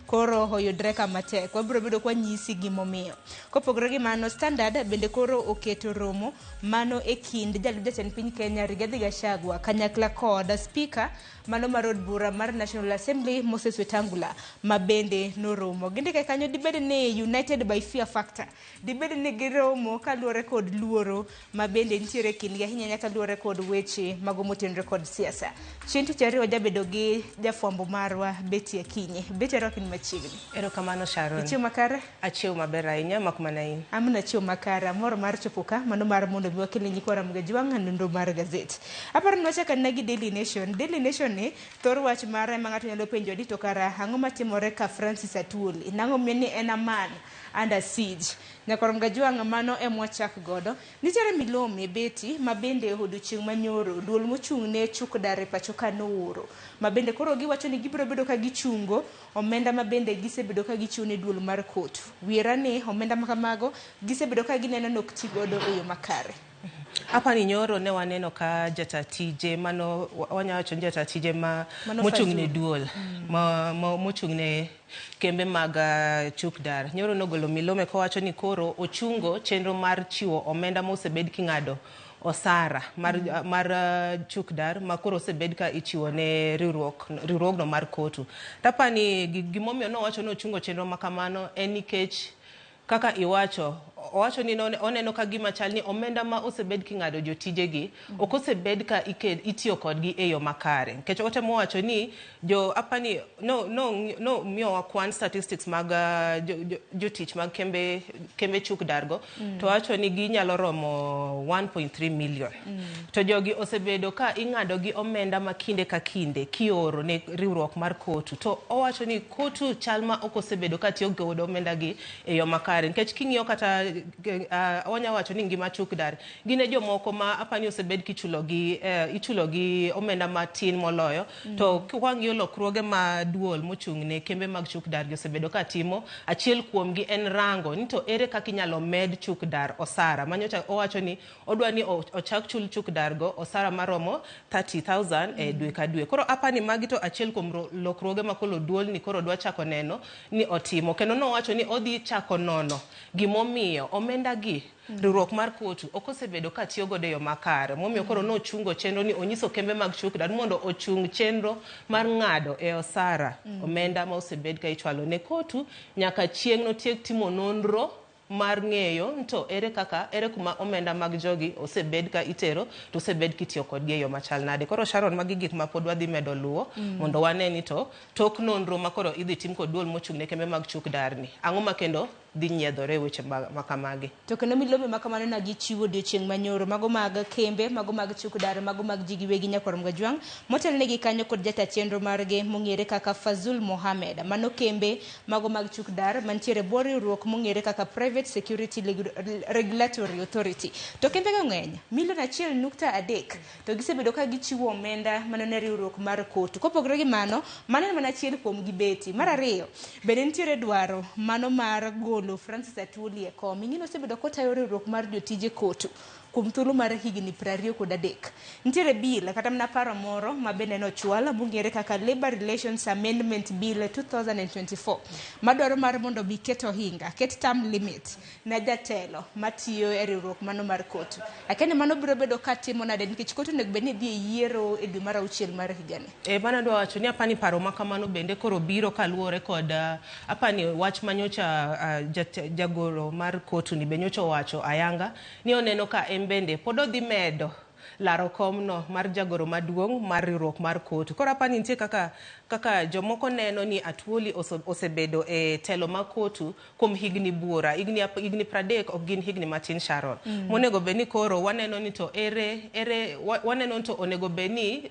Koro oyudre kama tek. Wabiro bedo kwa nyisi gimomiyo. Kopogore gi mano, Standard bende koro oketo romo mano e kind jalup jatend piny Kenya Rigathi Gachagua kanyakla kod spika mano mar od bura mar National Assembly Moses Wetangula ma bende noromo. Gindike kanyo dibed ni united by fear factor. Dibed ni giromo kaluwore kod luoro ma bende nitiere e kindgi ahinya ahinya kaluwore kod weche mago motenore kod siasa. Chieng' tich ariyo wajabedo gi jafwambo marwa Betty Akinyi. Betty arwaki ni machiegni. Erokamano Sharon. Ichiew makare? Achiew maber ahinya mak mana in. Amna achiew makare. Amor mar chopo ka mano mar mondo mi wakel ne nyikwa Ramogi Ajwang' nonro mar gazet. Aparo ni wachak anena gi Daily Nation. Daily Nation ni thor wach mare ma ng'ato nyalo penjo ni to kara ang'o matimore ka Francis Atwoli? Nang'o omiyo ni en a man under siege? Nyakwar Mgajwang' mano ema wachak godo. Nitiere milome Betty ma bende odiochieng' manyoro duol mochung' ne chuk dar e pacho ka nooro ma bende koro giwacho ni gibiro bedo ka gichungo omenda ma bende gisebedo ka gichiwo ne duol mar kotu. Wiera ni omenda ma kamago gisebedo ka gineno ni ok ti godo e yo makare. Apani nyoro ne waneno ka jata tije mano wanya wacho ni jata tije ma mochung' ne duol mochung' ne kembe mag chuk dar nyoro nogolo milome kowacho ni koro ochungo chenro mar chiwo omenda mosebed king'ado osara mar, mar chuk dar ma koro osebed ka ichiwo ne riwruok riwruogno mar kotu. Tapani gimomiyo nowacho ni ochungo chenro ma kamano en nikech kaka iwacho owacho ni oneno ka gima chal ni omenda ma osebed king'ado jotijegi ok osebed ka itiyo kodgi e yo makare nikech otemo wacho ni jo apani no no no miyowa kwan statistics mag jotich mag kembe kembe chuk dargo to wacho ni ginyalo romo 1.3 million to jogi osebedo ka ing'ado gi omenda ma kinde ka kinde kioro ne riwruok mar kotu to owacho ni kotu chal ma ok osebedo ka tiyo godo omenda gi e yo makare nikech king'iyo kata wanya wacho ni ngima chuk dar gin e jomoko ma apani osebed kichulo gi ichulo gi omenda matin moloyo to kwang'iyo lokruoge ma duol mochung' ne kembe mag chuk dar gi osebedo ka timo achiel kuom gi en rango ni to ere kaka inyalo med chuk dar osara manyocha owacho ni odwa ni ochak chul chuk dar go osara maromo 30,000 e dwe ka dwe. Koro apani magi to achiel kuom lokruoge ma koro duol ni koro dwa chako neno ni otimo kendo nowacho ni odhi chako nono gimomiyo omenda gi riwruok mar kotu ok osebedo ka tiyo godo e yo makare momiyo koro nochungo chenro ni onyiso kembe mag chuk dar mondo ochung chenro mar ng'ado e osara omenda ma osebed ka ichwalo ne kotu nyaka chieng' notiek timo nonro mar ng'eyo to ere kaka ere kuma omenda mag jogi osebed ka itero to osebed kitiyo kodgi e yo machal nade. Koro Sharon magi gik ma pod wadhi medo luwo mondo wane ni to tok nonro ma koro idhi tim kod duol mochung' ne kembe mag chuk dar ni ang'o ma kendo dhi nyiedhore e weche ma kamagi. To kendo milome ma kamano na gichiwo odiochieng' manyoro mago mag kembe, mago mag chuk dar, mago mag ji giwegi nyakwar Mgajwang' motelnegi kanyo kod jata chenro margi mong'ere kaka Fazul Mohamed. Mano kembe mago mag chuk dar mantiere bwo riwruok mong'ere kaka Private Security Regulatory Authority. To kembego ng'eny, milion 1.3 to gisebedo ka gichiwo omenda mano ne riwruok mar kotu. Kopogore gi mano, mano en mana achiel kuom gi beti. Mar ariyo, bende nitiere dwaro mano mar golo Francis Atwoli e kom. Ing'eni osebedo kotayo riwruok mar jotije kotu kuom thuolo mar higni 23. Nitiere bill kata mana paro moro ma bende nochwal mong'ere kaka Labour Relations Amendment Bill 2024 madwaro mar mondo mi ket ohinga, ket term limit ne jatelo matiyo e riwruok mano mar kotu. Akia ni mano biro bedo ka timo nade nikech kotu onego bed ni dhi e yiero e dwe mar auchiel mar higani. E, mano adwa wacho ni apani paro ma kamano bende koro biro kaluwore kod apani wach manyocha jagoro mar kotu ni be nyocha owacho ayanga ni oneno ka en bende pod odhi medo laro komno mar jagoro maduong' mar riwruok mar kotu. Koro apani nitie kaka kaka jomoko neno ni Atwoli osebedo e telo mar kotu kuom higni buora higni higni 30 ok gin higni matin Sharon. Monego bed ni koro waneno ni to ere ere waneno ni to onego bed ni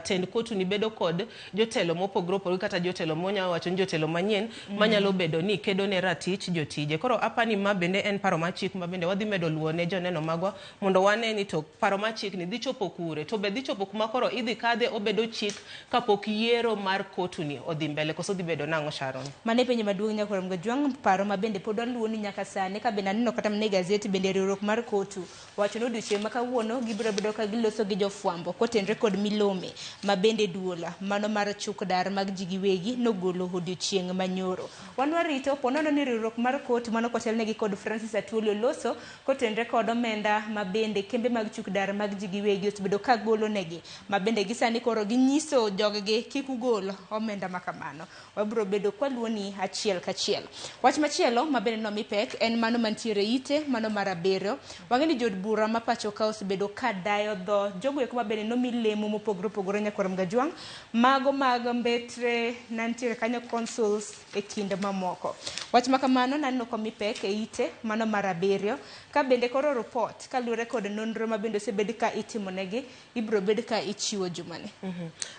tend kotu ni bedo kod jotelo mopogore opogore kata jotelo monya wacho ni jotelo manyien manyalo bedo ni kedo ne ratich jotije. Koro apani ma bende en paro mar chik ma bende wadhi medo luwo ne joneno magwa mondo wane ni to paro mar chik ni dhi chopo kure to be dhi chopo kuma koro idhi kadhe obedo chik kapok yiero mar mar kotu ni odhi mbele koso dhi bedo nang'o Sharon? Mano e penjo maduong' nyakwar Mgajwang', paro ma bende pod waluwo ni nyaka sani ka bende aneno kata mana e gazeti bende riwruok mar kotu wacho ni odiochieng' ma kawuono gibiro bedo ka giloso gi jofwambo kotenre kod milome ma bende duol mano mar chuk dar mag ji giwegi nogolo odiochieng' manyoro. Wan warito ponono ni riwruok mar kotu mano kotelnegi kod Francis Atwoli oloso kotenre kod omenda ma bende kembe mag chuk dar mag ji giwegi osebedo ka golo negi ma bende gisani koro ginyiso joggi kik ugol omenda ma kamano. Wabiro bedo kwaluoni achiel kachiel. Wach machielo ma bende nomi pek en mano mantiere ite mano mar abiriyo. Wang'e ni jood bura ma pacho ka osebedo ka dayo dho jogo eko ma bende nomi lemo mopogore opogore nyakwar Mgajwang', mago mag mbetre nantiere kanyo consuls e kind mamoko. Wach ma kamano naneno komi pek e ite mano mar abiriyo ka bende koro report kaluwore kod nonro ma bende osebed ka itimonegi ibiro bed ka ichiwo jumani.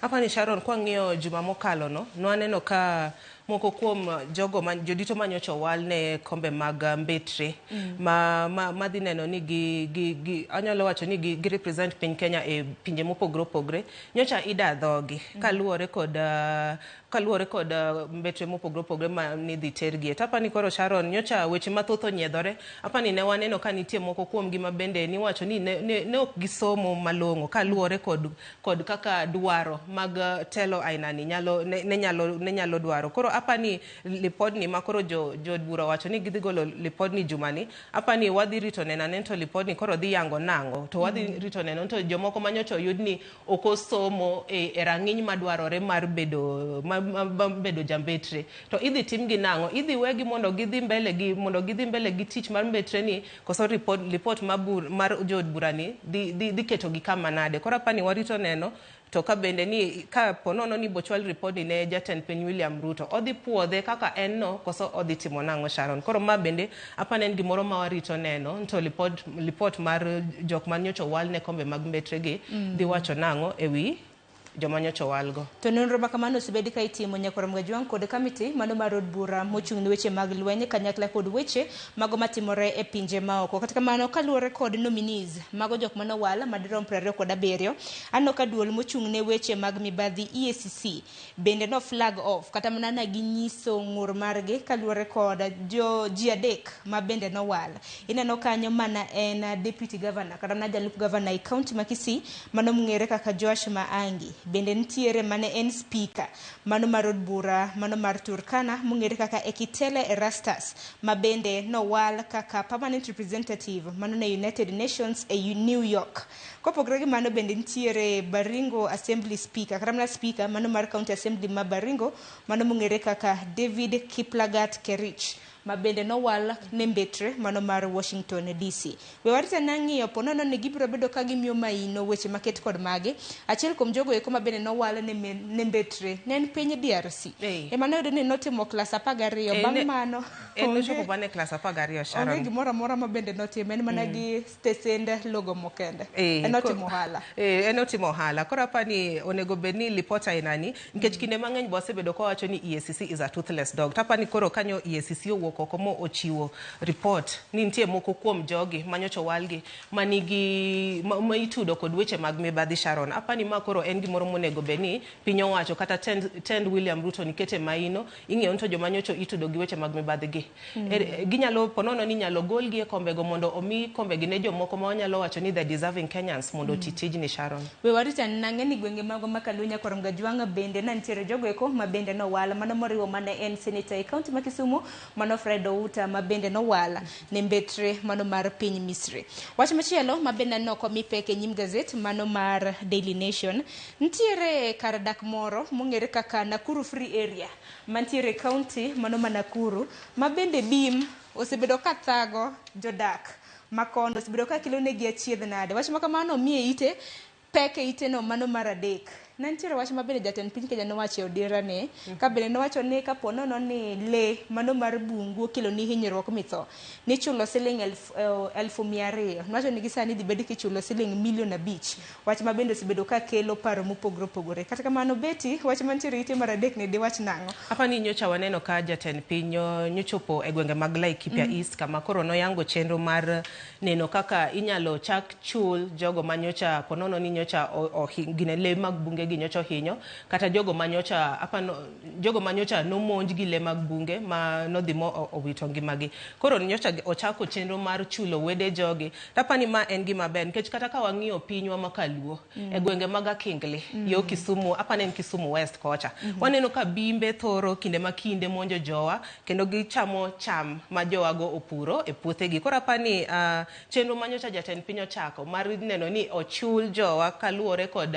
Apani Sharon, kwang'iyo juma mokalo no, nwaneno ka moko kuom jogo ma jodito manyocha owal ne kombe mag mbetre ma dhi neno ni gi anyalo wacho ni gi represent piny Kenya e pinje mopogore opogore nyocha ida dhogi kaluwore kod mbetre mopogore opogore ma nidhi tergie. To apani koro Sharon nyocha weche mathoth onyiedhore. Apani ne waneno ka nitie moko kuomgi ma bende niwacho ni ne ok gisomo malong'o kaluwore kod kaka dwaro mag telo ainani ne nyalo dwaro. Koro apani lipodni ma koro jood bura wacho ni gidhi golo lipodni jumani, apani wadhi rito neno ane to lipodni koro dhi yango nang'o, to wadhi rito neno to jomoko manyocha oyud ni ok osomo e rang'iny madwarore mar bedo bedo jambetre to idhi timgi nang'o, idhi wegi mondo gidhi mbele gi tich mar mbetre ni koso report mar jood bura ni dhi ketogi kama nade. Koro apani warito neno to ka bende ni ka ponono ni bochwal report ni ne jatend piny William Ruto odhi puodhe kaka en no koso odhi timo nang'o Sharon. Koro ma bende apani en gimoro ma warito neno to report mar jok manyocha owal ne kombe mag mbetre gi dhi wacho nang'o ewi joma nyocha owalgo. To nonro ma kamano osebed ka itimo nyakwar Mgajwang' kod kamiti mano mar od bura mochung' ne weche mag lweny kanyakla kod weche mago matimore e pinje maoko. Kata kamano kaluwore kod nominees mago jok manowal madirom 27, aneno ka duol mochung' ne weche mag mibadhi EACC bende no flag off kata mana na ginyiso ng'ur margi kaluwore kod ji adek ma bende nowal. Ineno kanyo mana en deputy governor kata mana jalup governor e county ma Kisii mano mong'ere kaka Joash Maangi. Bende nitiere mane en speaker mano mar od bura mano mar Turkana mong'ere kaka Ekitele Erastus ma bende nowal kaka permanent representative mano ne United Nations e New York. Kopogore gi mano bende nitiere Baringo Assembly speaker kata mana speaker mano mar County Assembly ma Baringo mano mong'ere kaka David Kiplagat Kerich ma bende nowal ne mbetre mano mar Washington DC. We warita nang'iyo ponono ni gibiro bedo ka gimiyo maino weche maket kod magi. Achiel kuom jogo eko ma bende nowal ne mbetre ne en piny DRC. Ema noyudo ni notimo klas 12 bang' mano. En nochopo mana e klas 12 Sharon. Onge gimoro amora ma bende notimo en mana gi stesende logo mokende. En otimo ohala. En otimo ohala. Koro apani onego bed ni lipot ainani nikech kinde mang'eny bo osebedo kowacho ni EACC is a toothless dog. To apani koro kanyo EACC owuok oko mo ochiwo report ni nitie moko kuom jogi manyocha owalgi manigi ma itudo kod weche mag mibadhi Sharon. Apani ma koro en gimoro monego bed ni piny owacho kata tend William Ruto nikete maino ing'eyo ni to joma nyocha itudo gi weche mag mibadhi gi. Ginyalo ponono ni nyalo golgi e kombego mondo omi kombegi ne jomoko ma wanyalo wacho ni the deserving Kenyans mondo oti tijni Sharon. We warita nang'e ni gwenge mago ma Kaluo nyakwar Mgajwang' bende na nitiere jogo eko ma bende nowal mano moriwo mane en senator e county ma Kisumu mano Fred Outa ma bende nowal ne mbetre mano mar piny Misri. Wach machielo ma bende aneno komi pek e nyim gazet mano mar Daily Nation, nitiere kar dak moro mong'ere kaka Nakuru Free Area mantiere county mano ma Nakuru ma bende bim osebedo ka thago jodak makono osebedo ka kelo negi achiedh nade. Wach ma kamano omiye ite pek e ite no mano mar adek. Ne nitiere wach ma bende jatend piny Kenya nowacho e odira ne ka bende nowacho ni kapo nono ni le mano mar bungu okelo ni hinyruok mitho nichulo siling 200,000. Nowacho ni gisani dhi bed kichulo siling 5 milion. Wach ma bende osebedo ka kelo paro mopogore opogore. Kata kamano Betty, wach mantiere ite mar adek ne diwach nang'o? Apani nyocha waneno ka jatend piny nyochopo e gwenge mag Laikipia East kama koro noyango chenro mar neno kaka inyalo chak chul jogo manyocha ponono ni nyocha gine le mag bunge gi nyocha ohinyo kata jogo ma nyocha apano jogo ma nyocha nomonj gi lee mag bunge ma nodhi mo owito ngimagi. Koro nyocha ochako chenro mar chulo wede jogi. Tapani ma en gima ber nikech kata ka wang'iyo pinywa ma kaluo e gwenge mag Akingli yo Kisumu, apani en Kisumu West kocha, waneno ka bimbe thoro kinde ma kinde monjo jowa kendo gichamo cham ma jowago opuro e puothegi. Koro apani chenro ma nyocha jatend piny ochako mar neno ni ochul jowa kaluwore kod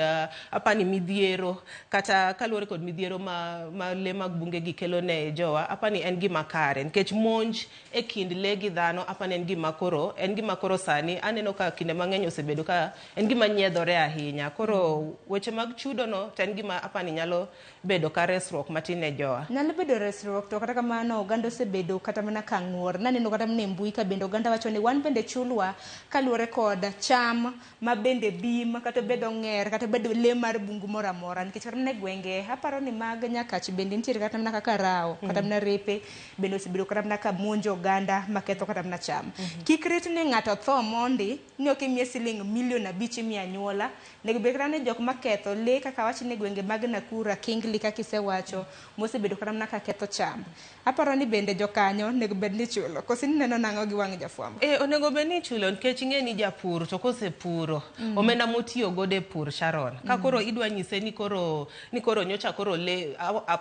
apani midhiero kata kaluwore kod midhiero ma lee mag bunge gi kelo ne jowa, apani en gima kare nikech monj e kind lee gi dhano apani en gima koro sani aneno ka kinde mang'eny osebedo ka en gima nyiedhore ahinya. Koro weche mag chudo no to en gima apani nyalo bedo ka resruok matin ne jowa. Nyalo bedo resruok, to kata kamano oganda osebedo kata mana ka ng'ur. Naneno kata mana e mbui ka bende oganda wacho ni wan bende chulwa kaluwore kod cham ma bende bim kata bedo ng'er kata bedo lee mar bungu moro amora, nikech kata mana e gwenge aparo ni mag Nyakach bende nitiere kata mana kaka rao kata mana repe bende osebedo kata mana ka monjo oganda maketho kata mana cham. Kik rit ni ng'ato tho mondi ni ok imiye siling milion 5 imiyo anyuola. Onego bed kata ni jok maketho lee kaka awach ni gwenge mag Nakuru, Akingli kaka isewacho mosebedo kata mana ka ketho cham. Aparo ni bende jokanyo onego bed ni ichulo. Koso ineno nang'o gi wang' jafwambo? Onego bed ni ichulo nikech ing'e ni japur to kosepuro omenda motiyo godo e pur, Sharon, ka koro idwa nyise ni koro nyocha koro le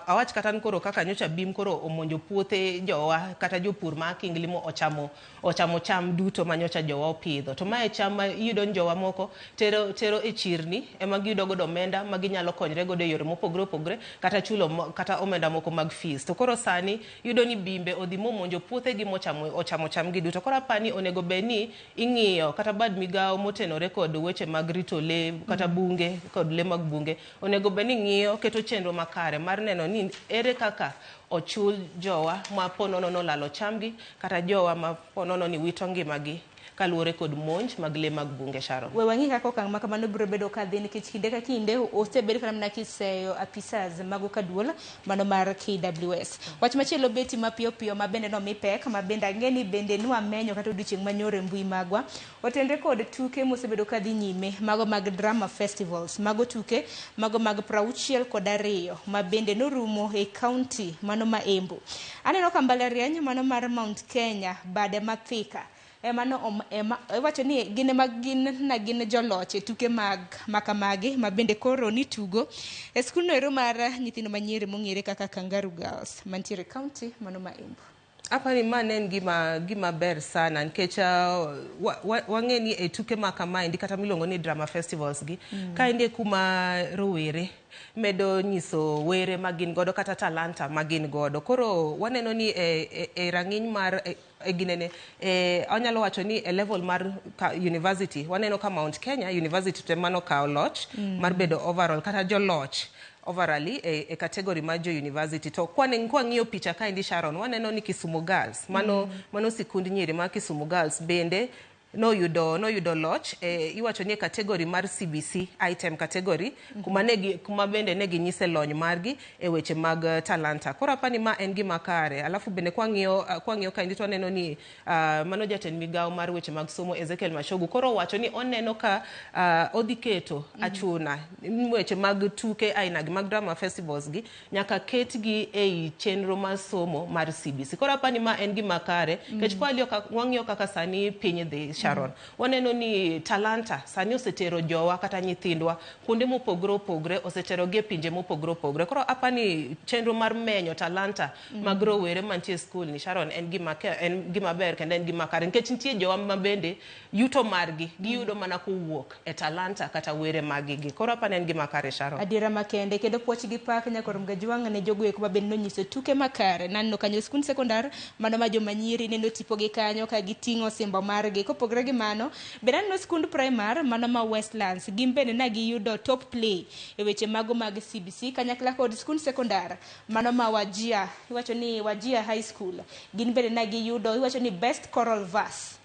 awach kata ni koro kaka nyocha bim koro omonjo puothe jowa kata jopur ma Akingli mo ochamo cham duto ma nyocha jowa opidho, to mae cham ma iyudo ni jowa moko tero e chirni ema giyudo godo omenda ma ginyalo konyre godo e yore mopogore opogore kata chulo kata omenda moko mag fees. To koro sani iyudo ni bimbe odhi momonjo puothegi mochamo ochamo cham gi duto. Koro apani onego bed ni ing'iyo kata bad migawo motenore kod weche mag rito lee kata bunge kod lee mag bunge onego bed ni ng'iyo keto chenro makare mar neno ni ere kaka ochul jowa ma ponono nolalo chamgi kata jowa ma ponono ni wito ngimagi kaluwore kod monj mag lee mag bunge, Sharon. We wang'i kaka okang' ma kamano biro bedo ka dhi, nikech kinde ka kinde osebed kata mana kiseyo apisas mago kaduol mano mar KWS. Wach machielo beti mapiyo piyo ma bende nomi pek ma bende ang'e ni bende nwamenyo kata odiochieng' manyoro e mbui magwa otenre kod tuke mosebedo ka dhi nyime mago mag drama festivals, mago tuke mago mag 62 ma bende norumo e kaunti mano ma Embu. Aneno ka mbalariany mano mar Mount Kenya bade ma Thika ema no ema iwacho ni gin ema gin na gin joloch e tuke mag makamagi ma bende koro nitugo e skundno ero mar nyithindo manyiri mong'ere kaka Kangaru Girls mantiere e kaunti mano ma Embu. Apani ma ne en gima ber sana nikech wang'e ni e tuke ma kamaendi kata miluongo ni drama festivals gi kaendi e kuma rowere medo nyiso were ma gin godo kata talanta ma gin godo. Koro waneno ni e rang'iny mar e ginene anyalo wacho ni e level mar university waneno ka Mount Kenya University to ema nokawo loch mar bedo overall kata joloch overally e category mar jo university. To kwang'iyo picha kaendi, Sharon, waneno ni Kisumu Girls mano sikund nyiri mar Kisumu Girls bende noyudo loch iwacho ni e category mar CBC item category kuma bende ne ginyise lony margi e weche mag talanta. Koro apani ma en gima kare. Alafu bende kwang'iyo kaendi to waneno ni mano jatend migawo mar weche mag somo Ezekiel Machogu koro owacho ni oneno ka odhi keto achuna weche mag tuke aina gi mag drama festivals gi nyaka ketgi ei chenro mar somo mar CBC. Koro apani ma en gima kare nikech wang'iyo kaka sani piny dhi, Sharon, waneno ni talanta sani osetero jowa kata nyithindwa kuonde mopogore opogore, oseterogi e pinje mopogore opogore. Koro apani chenro mar menyo talanta mag rowere mantie e skul ni, Sharon, en gima ber kendo en gima kare nikech nitie jowa ma bende yuto margi giyudo mana kowuok e talanta kata were maggi gi. Koro apani en gima kare, Sharon. Adiera makende kendo puoch gi pak nyakor Mgajwang' ne jogo eko ma bende nonyiso tuke makare. Naneno kanyo skund sekondar mano ma joma nyiri neno tipogi kanyo ka giting'o osimbo margi. Kopogore gi mano bende aneno skund primar mano ma Westlands gin bende ne giyudo top play e weche mago mag CBC kanyakla kod skund sekondar mano ma Wajir, iwacho ni Wajir High School gin bende ne giyudo iwacho ni best choral verse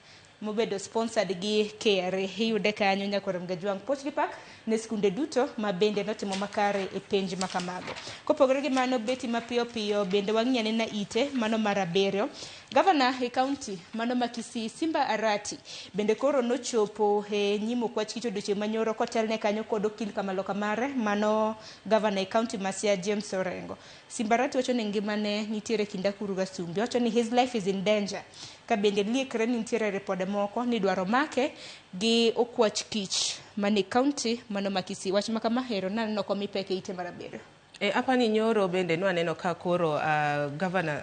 mobedo sponsored gi KRA. Iyude kanyo nyakor Mgajwang'. Puoch gi pak ne skunde duto ma bende notimo makare e penj ma kamago. Kopogore gi mano, beti mapiyo piyo bende wang'i anena ite mano mar 7. Gavana e kaunti mano ma Kisii Simba Arati bende koro nochopo e nyim okwach kich odiochieng' manyoro kotelne kanyo kod okil kamaloka mare mano gavana e kaunti ma Siaya James Orengo. Simba Arati wacho ni ngimane nitiere kind akuru gi asumbi. Owacho ni his life is in danger. Ka bende liekre ni nitiere ripode moko ni idwaro make gi okwach kich mane kaunti mano ma Kisii. Wach ma kama ero naneno komi pek e ite mar 7. E apani nyoro bende nwaneno ka koro gavana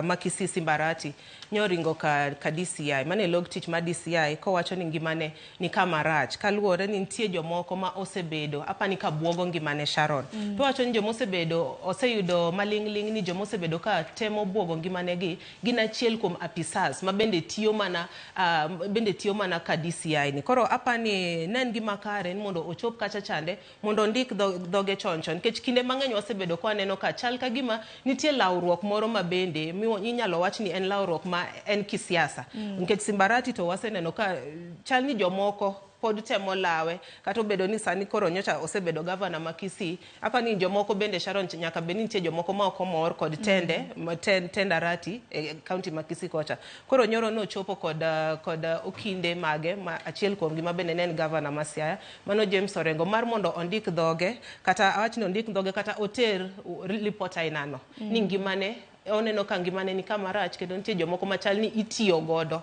ma Kisii Simba Arati nyoringo ka DCI, mane log tich mar DCI kowacho ni ngimane ni kama rach kaluwore ni nitie jomoko ma osebedo apani ka buogo ngimane Sharon. To wacho ni jomosebedo oseyudo maling'ling' ni jomosebedo ka temo buogo ngimane gi gin achiel kuom apisas ma bende tiyo mana bende tiyo mana ka DCI ni. Koro apani ne en gima kare ni mondo ochop kacha chande mondo ondik dhoge chon chon nikech kinde mang'eny wasebedo ka waneno ka chal ka gima nitie lawruok moro ma bende inyalo wach ni en lawruok ma en kisiasa. Nikech Simba Arati to waseneno ka chal ni jomoko pod temo lawe kata obedo ni sani koro nyocha osebedo gavana ma Kisii. Apani jomoko bende Sharon nyaka bed ni nitie jomoko ma ok omor kod tende tend Arati e kaunti ma Kisii kocha. Koro nyoro nochopo kod okinde mage ma achiel kuom gi ma bende ne en gavana ma Siaya mano James Orengo mar mondo ondik dhoge kata awach ni ondik dhoge kata oter lipot ainano ni ngimane oneno ka ngimane ni kama rach kendo nitie jomoko machal ni itiyo godo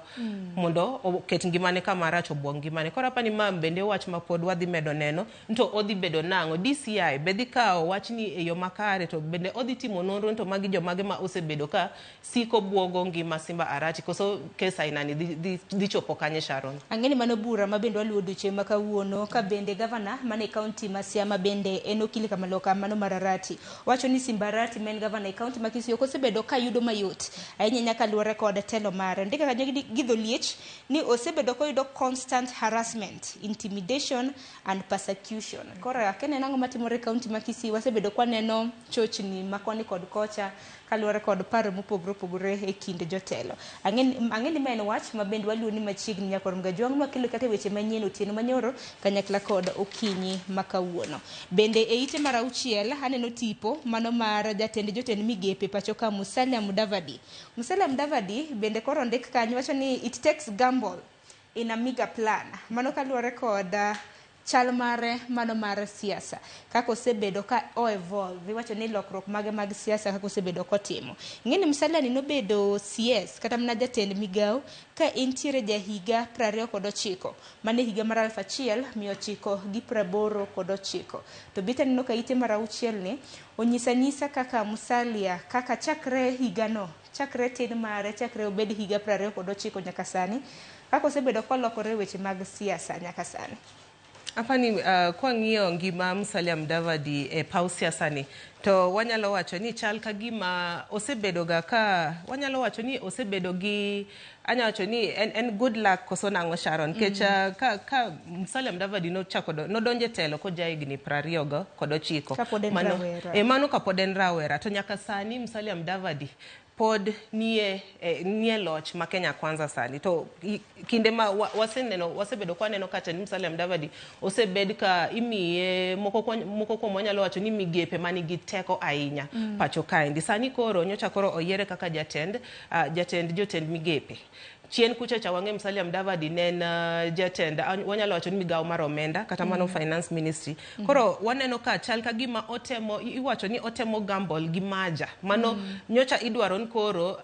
mondo oket ngimane kama rach obuog ngimane. Koro apani ma bende wach ma pod wadhi medo neno to odhi bedo nang'o DCI be dhi kawo wachni e yo makare to bende odhi timo nonro to magi jomage ma osebedo ka siko buogo ngima Simba Arati koso kes ainani dhi chopo kanye Sharon. Ang'e ni mano bura ma bende waluwo odiochieng' ma kawuono ka bende gavana mane kaunti ma Siaya ma bende en okil kamaloka mano mar Arati wacho ni Simba Arati ma en gavana e kaunti ma Kisii ok osebedo ka yudo mayot ahinya nyaka luwore kod telo mare. Ndika kanyo gi dho liech ni osebedo koyudo constant harassment, intimidation and persecution. Koro akia en ang'o matimore e kaunti ma Kisii, wasebedo kwaneno chochni ma koni kod kocha kaluwore kod paro mopogore opogore e kind jotelo. Ang'e ni ma en wach ma bende waluwo ni machiegni nyakor Mgajwang' nwakelo kata weche manyien otieno manyoro kanyakla kod okinyi ma kawuono. Bende e ite mar 6 aneno tipo mano mar jatend jotend migepe pacho ka Musalia Mudavadi. Musalia Mudavadi bende koro ondik kanyo wacho ni it takes gamble in a mega plan. Mano kaluwore kod chal mare mano mar siasa kaka osebedo ka o evolve, iwacho ni lokruok mage mag siasa kaka osebedo kotimo. Ing'e ni Musalia ni nobedo CS kata mana jatend migawo ka entiere jahiga 29 mane higa mar 1989. To bita neno ka ite mar 6 ni onyisa nyisa kaka Musalia kaka chakre higano, chakre tin mare, chakre obed higa 29 nyaka sani kaka osebedo kolokore weche mag siasa nyaka sani. Apani kwang'iyo ngima Musalia Mudavadi e paw siasa ni to wanyalo wacho ni chal ka gima osebedo ga ka wanyalo wacho ni osebedo gi anyalo wacho ni en good luck koso nang'o Sharon nikech ka Musalia Mudavadi nochako nodonjo e telo koja higni 29. Kapod en rawera. Mano kapod en rawera to nyaka sani Musalia Mudavadi pod nie loch ma Kenya Kwanza sani. To kinde ma waseneno wasebedo kwa neno kata ni Musalia Mudavadi osebed ka imiye moko kuom wanyalo wacho ni migepe manigi teko ahinya pacho kaendi. Sani koro nyocha koro oyiere kaka jatend jotend migepe. Chien kucha cha wang'e Musalia Mudavadi ne en jatend wanyalo wacho ni migawo mar omenda kata mano finance ministry. Koro waneno ka chal ka gima otemo iwacho ni otemo gamble gi maja. Mano nyocha idwaro ni koro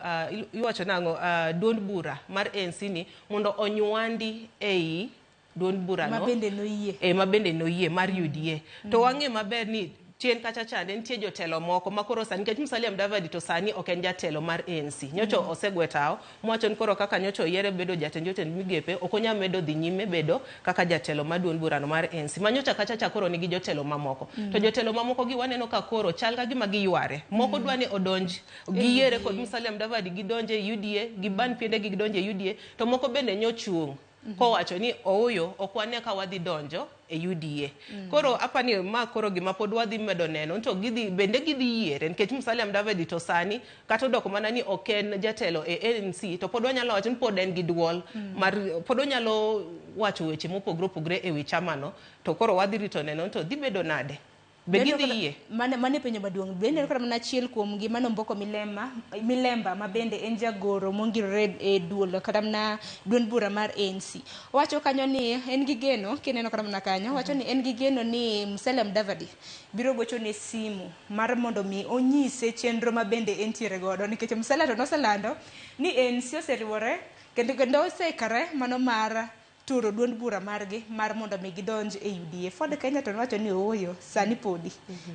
iwacho nang'o duond bura mar ANC ni mondo onywandi ei duond bura no. Ma bende noyie. Ma bende noyie mar UDA. To wang'e maber ni chien kacha chande nitie jotelo moko ma koro sani nikech Musalia Mudavadi to sani ok en jatelo mar ANC. Nyocha osegwe tao mowacho ni koro kaka nyocha oyiere bedo jatend jotend migepe ok onyal medo dhi nyime bedo kaka jatelo mar duond burano mar ANC. Ma nyocha kacha cha koro nigi jotelo mamoko. To jotelo mamoko gi waneno ka koro chal ka gima giyware. Moko dwa ni odonj giyiere kod Musalia Mudavadi gidonje UDA, giban piende gi gidonje UDA, to moko bende nyochung'. Kowacho ni ooyo, ok wane ka wadhi donjo e UDA. Koro apani ma koro gima pod wadhi medo neno to gidhi bende gidhi yiere nikech Musalia Mudavadi to sani kata odoko mana ni ok en jatelo e ANC to pod wanyalo wacho ni pod en gi duol mar pod onyalo wacho weche mopogore opogore e wi chamano to koro wadhi rito neno to dhi bedo nade. Be gidhi yie? Mane penjo maduong'. Bende kata mana achiel kuom gi mano Omboko Milemba ma bende en jagoro mongirore e duol kata mana duond bura mar ANC. Owacho kanyo ni en gi geno, kineno kata mana kanyo, owacho ni en gi geno ni Musalia Mudavadi biro gocho ne simu mar mondo mi onyise chenro ma bende entiere godo nikech Musalia to noselando ni ANC oseriwore kendo oseikore mano mar turo duond bura margi mar mondo mi gidonj e UDA. Ford Kenya to nowacho ni ooyo, sani podi,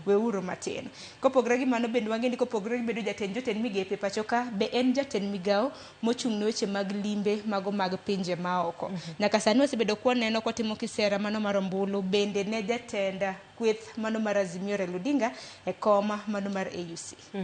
weuru matin. Kopogore gi mano bende wang'e ni kopogore gi bedo jatend jotend migepe pacho ka, be en jatend migawo mochung' ne weche mag limbe mago mag pinje maoko. Nyaka sani wasebedo kwaneno kotimo kisera mano mar ombulu, bende ne jatend kweth mano mar Azimio Raila Odinga e kom mano mar AUC.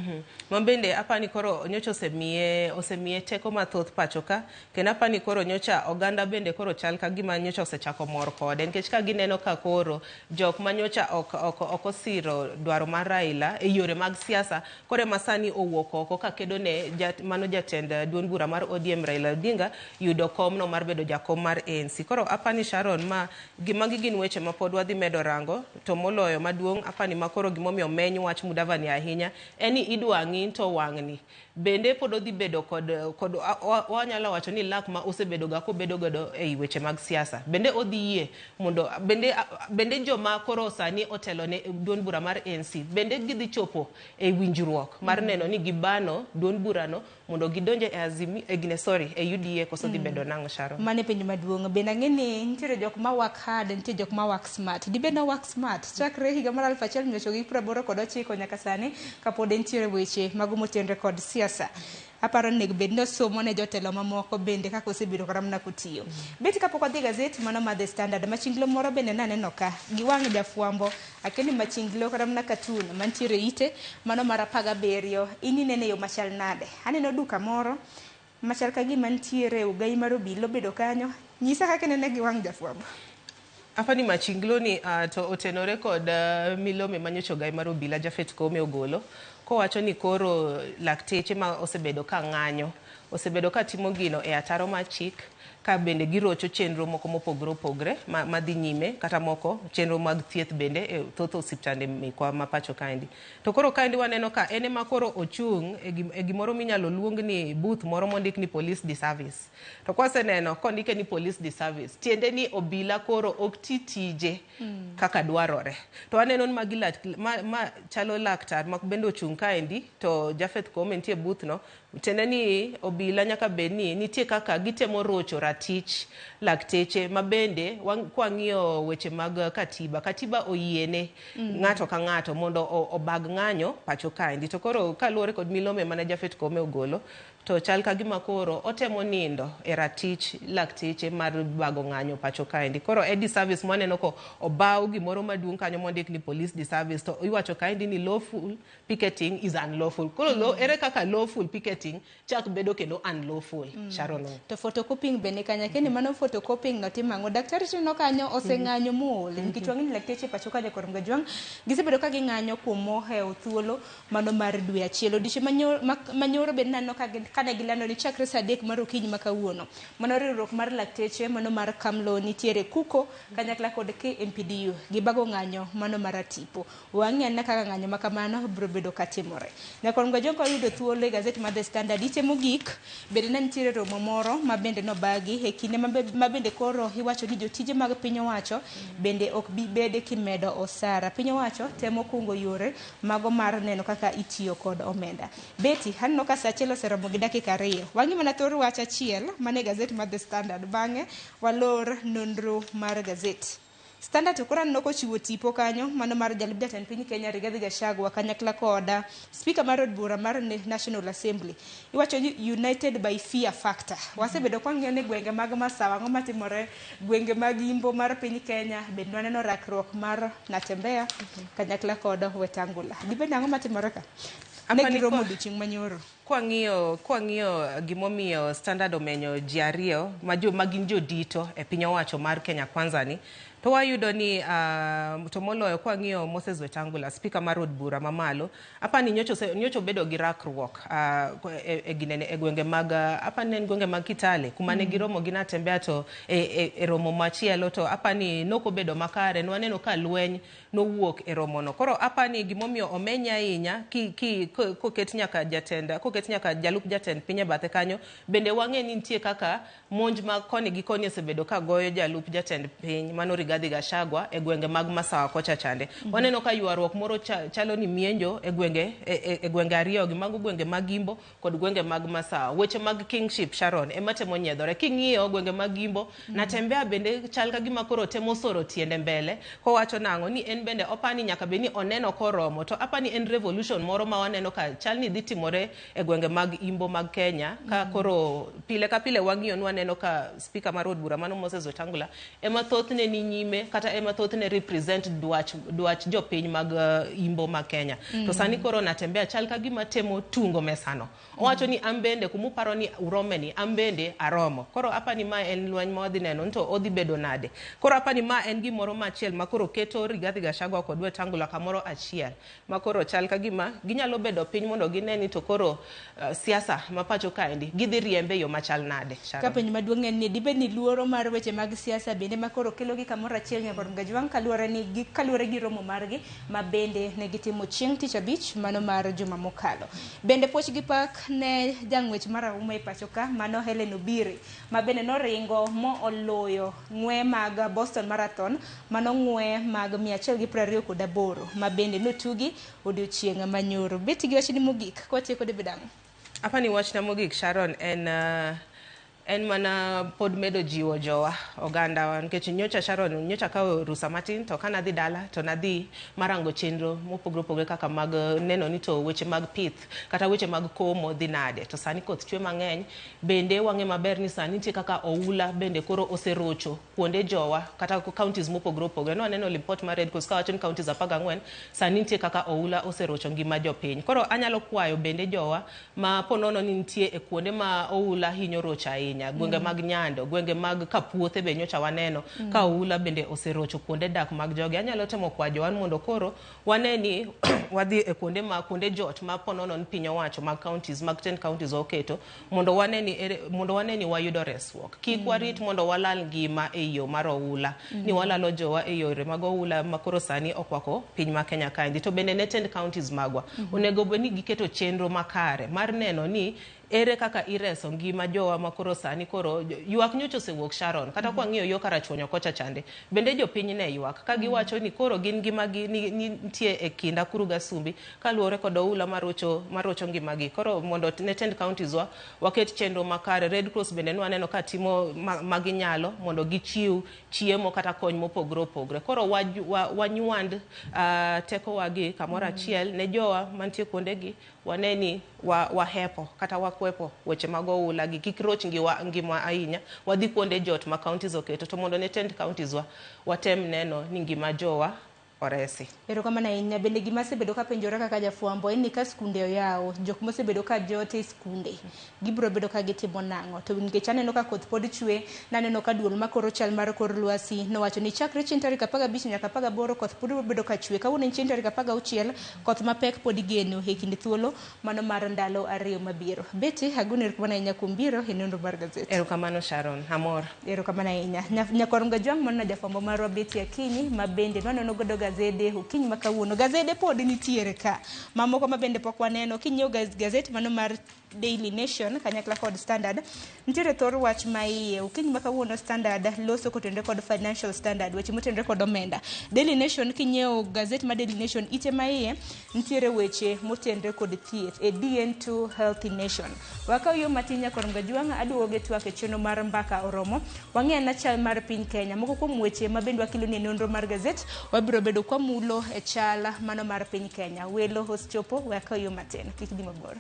Ma bende apani koro nyocha osemiye teko mathoth pacho ka, kendo apani koro nyocha oganda bende koro chal ka gima nyocha osechako mor kode nikech ka gineno ka koro jok ma nyocha ok osiro dwaro mar Raila e yore mag siasa koro ema sani owuok oko ka kedo ne mano jatend duond bura mar ODM Raila Odinga yudo komno mar bedo jakom mar ANC. Koro apani Sharon ma magi gin weche ma pod wadhi medo rango to moloyo maduong' apani ma koro gimomiyo meny wach Mudavadi ahinya en ni idwa ng'i to wang'ni bende pod odhi bedo kod wanyalo wacho ni lak ma osebedo ga kobedo godo ei weche mag siasa bende odhi yie mondo bende joma koro sani otelo ne duond bura mar ANC bende gidhi chopo e winjruok mar neno ni gibano duond burano mondo gidonje e Azimio e UDA koso dhi bedo nang'o Sharon. Mane penjo maduong'. Bende ang'e ni nitiere jok ma work hard, nitie jok ma work smart. Dibed no work smart chakre higa mar 1989 nyaka sani kapod nitiere weche mago motenre kod siasa. Aparo ni onego bed ni osomo ne jotelo mamoko bende kaka osebedo kata mana kotiyo. Bet kapok wadhi e gazet mano mar The Standard, machinglo moro bende naneno ka gi wang' jafwambo, akia ni machinglo kata mana cartoon mantiere ite mano mar 17 in inene e yo machal nade? Aneno duka moro machal ka gima nitiere ogai mar obila obedo kanyo. Nyisa kaka inene gi wang' jafwambo. Apani machinglo ni to otenore kod milome manyocha ogai mar obila Japhet Koome ogolo kowacho ni koro lakteche ma osebedo ka ng'anyo osebedo ka timo gino e ataro mar chik ka bende girocho chenro moko mopogore opogore madhi nyime kata moko chenro mag thieth bende e thoth osiptande mekwa ma pacho kaendi. To koro kaendi waneno ka en ema koro ochung' e gimoro minyalo luong ni booth moro mondik ni police disservice. To kwaseneno kondike ni police disservice tiende ni obila koro ok ti tije kaka dwarore. To aneno ni magi ma chalo laktar ma bende ochung' kaendi to Japhet Koome nitie booth no tiende ni obila nyaka bed ni nitie kaka gitemo rocho ratich lakteche ma bende kwang'iyo weche mag katiba, katiba oyiene ng'ato ka ng'ato mondo obag ng'anyo pacho kaendi. To koro kaluwore kod milome mane Japhet Koome ogolo to chal ka gima koro otemo nindo e ratich lakteche mar bago ng'anyo pacho kaendi. Koro e disservice mwaneno ko obaw gimoro maduong' kanyo mondik ni police disservice to iwacho kaendi ni lawful picketing is unlawful. Koro ere kaka lawful picketing chak bedo kendo unlawful, Sharon. To photocopying bende kanya kendo mano photocopying notimo ang'o? Daktari tineno kanyo oseng'anyo mool nikech wang'e ni lakteche pacho ka Nyakwar Mgajwang' gisebedo ka ging'anyo kuom mohewo thuolo mano mar dwe achiel. Odiochieng' manyoro bende naneno kane gilando ni chakre saa 3 mar okinyi ma kawuono mano riwruok mar lakteche mano mar Kamlo nitiere Kuko kanyakla kod KMPDU gibago ng'anyo mano mar atipo. Wang'e anena kaka ng'anyo ma kamano biro bedo katimore. Nyakwar Mgajwang' ka wayudo thuolo e gazet mar The Standard ite mogik bende ne nitiere romo moro ma bende nobagi e kinde ma bende koro iwacho ni jotije mag piny owacho bende ok bi bede kimedo osara. Piny owacho temo kungo yore mago mar neno kaka itiyo kod omenda. Betty, aneno ka saa 1 oseromo gi dakika 2. Wang'i mana thor wach achiel mane gazet mar The Standard. Bang'e walor nonro mar gazet. Standard to koro aneno kochiwo tipo kanyo mano mar jalup jatend piny Kenya Rigathi Gachagua kanyakla kod speaker mar od bura mar National Assembly. Iwacho ni united by fear factor. Wasebedo kwang'iyo ni gwenge mag Masawa ang'o matimore, gwenge mag Imbo mar piny Kenya bende waneno rakruok mar Natembeya kanyakla kod Wetangula. Dibed ang'o matimore ka? Ne giromo odiochieng' manyoro. Kwang'iyo gimomiyo Standard omenyo ji ariyo ma gin jodito e piny owacho mar Kenya Kwanza ni, to wayudo ni to moloyo kwang'iyo Moses Wetangula, spika mar od bura mamalo, apani nyocha obedo gi rakruok e gwenge mag, apani en gwenge mag Kitale kuma ne giromo gi Natembeya, to e romo machielo to apani nokobedo makare. Nwaneno ka lweny nowuok e romono. Koro apani gimomiyo omeny ahinya koket nyaka jatend, koket nyaka jalup jatend piny e bathe kanyo, bende wang'e ni nitie kaka monj mag koni gi koni osebedo ka goyo jalup jatend piny mano Rigathi Gachagua e gwenge mag Masawa kocha chande. Waneno ka ywaruok moro chalo ni mienjo e gwenge ariyo gi, mago gwenge mag Imbo kod gwenge mag Masawa. Weche mag kingship, Sharon, ema temo nyiedhore. King'iyo gwenge mag Imbo, Natembeya bende chal ka gima koro temo soro tiende mbele kowacho nang'o ni en bende opani nyaka bed ni oneno koromo, to apani en revolution moro ma waneno ka chal ni dhi timore e gwenge mag Imbo mag Kenya. Ka koro pile ka pile wang'iyo, nwaneno ka spika mar od bura mano Moses Wetangula ema thothne ni nyime, kata ema thothne represent dwach jopiny mag Imbo mag Kenya. To sani koro Natembeya chal ka gima temo tungo mesano. Owacho ni an bende kumuparo ni urome ni an bende aromo. Koro apani ma en lweny ma wadhi neno to odhi bedo nade. Koro apani ma en gimoro machiel ma koro keto Rigathi Gachagua kod Wetangula kamoro achiel, ma koro chal ka gima ginyalo bedo piny mondo gine ni to koro siasa ma pacho kaendi gidhi riembe yo machal nade. Ka penjo maduong' en ni dibed ni luoro mar weche mag siasa bende ma koro kelo gi kamoro achiel, Nyakwar Mgajwang', kaluwore gi romo margi ma bende ne gitimo chieng' tich abich mano mar juma mokalo. Bende puoch gi pak ne jang'wech marahuma e pacho ka mano Helen Obiri, ma bende noringo mo oloyo ng'we mag Boston Marathon, mano ng'we mag 128 ma bende notugi odiochieng' manyoro. Betty, gi wachni mogik kwatieko debed ang'o? Apani wachna mogik, Sharon, en mana pod medo jiwo jowa oganda, nikech nyocha, Sharon, nyocha kawo rusa matin, to kana dhi dala to nadhi marango chenro mopogore opogore kaka mag neno ni to weche mag pith kata weche mag komo dhi nade. To sani koth chwe mang'eny, bende wang'e maber ni sani nitie kaka oula bende koro oserocho kuonde jowa kata counties mopogore opogore. No aneno report mar Red Cross kawacho ni counties 14 sani nitie kaka oula oserocho ngima jopiny. Koro anyalo kwayo bende jowa ma ponono ni nitie e kuonde ma oula hinyo rocho ahinya, gwenge mag Nyando, gwenge mag Kapuothe be nyocha waneno ka oula bende oserocho kuonde dak mag jogi. Anyalo temo kwayo jowa mondo koro wane ni wadhi e kuonde ma kuonde jot ma ponono ni piny owacho mag counties mag 10 counties oketo mondo wane ni wayudo resruok. Kik warit mondo walal ngima e yo mar oula ni walalo jowa e yore mag oula ma koro sani okwako piny ma Kenya kaendi. To bende ne tend counties magwa onego bed ni giketo chenro makare mar neno ni ere kaka ireso ngima jowa ma koro sani koro ywak nyocha osewuok, Sharon, kata kwang'iyo yo Karachuonyo kocha chande bende jopiny ne ywak ka giwacho ni koro gin ngimagi ni nitie e kind akuru gasumbi kaluwore kod oula marocho ngimagi. Koro mondo ne tend counties wa waket chenro makare. Red Cross bende nwaneno ka timo ma ginyalo mondo gichiw chiemo kata kony mopogore opogore. Koro wanywand tekowa gi kamoro achiel ne jowa mantie kuondegi, wane ni wahepo kata wakwepo weche mag oula gi kik roch ngima ahinya. Wadhi kuonde jot ma counties oketo, to mondo ne tend counties wa watem neno ni ngima jowa oresi. Erokamano ahinya. Bende gima asebedo kapenjora kaka jafwambo en ni ka skunde oyaw, jok mosebedo ka jot e skunde gibiro bedo ka gitimo nang'o? To nikech aneno ka koth pod chwe, naneno ka duol makoro chal mar kor lwasi nowacho ni chakre chieng' tarik 15 nyaka 18 koth pod biro bedo ka chwe. Kawuono en chieng' tarik 16, koth mapek pod igeno e kind thuolo mano mar ndalo 2 mabiro. Betty, agoni erokamano ahinya kuom biro e nonro mar gazet. Erokamano, Sharon, amor. Erokamano ahinya. Nyakwar Mgajwang', mano jafwambo marwa Betty Akinyi, ma bende nwaneno godo gazede okinyi ma kawuono. Gazede pod nitiere ka. Mamoko ma bende pok waneno. Kinyiewo gazet mano mar Daily Nation kanyakla kod Standard, nitiere thor wach ma iye. Okinyi ma kawuono Standard loso kotenore kod financial standard, weche motenore kod omenda. Daily Nation, kinyiewo gazet mar Daily Nation, ite ma iye nitiere weche motenore kod thieth e DN2 Healthy Nation. Wakaw yo matin, Nyakwar Mgajwang', aduogo gi twak e chenro mar Mbaka Oromo. Wang'e na chal mar piny Kenya. Moko kuom weche ma bende wakelo ni e nonro mar gazet, wabiro bedo kwamulo e chal mano mar piny Kenya. Welo osechopo, wakaw yo matin. Kik dhi mabor.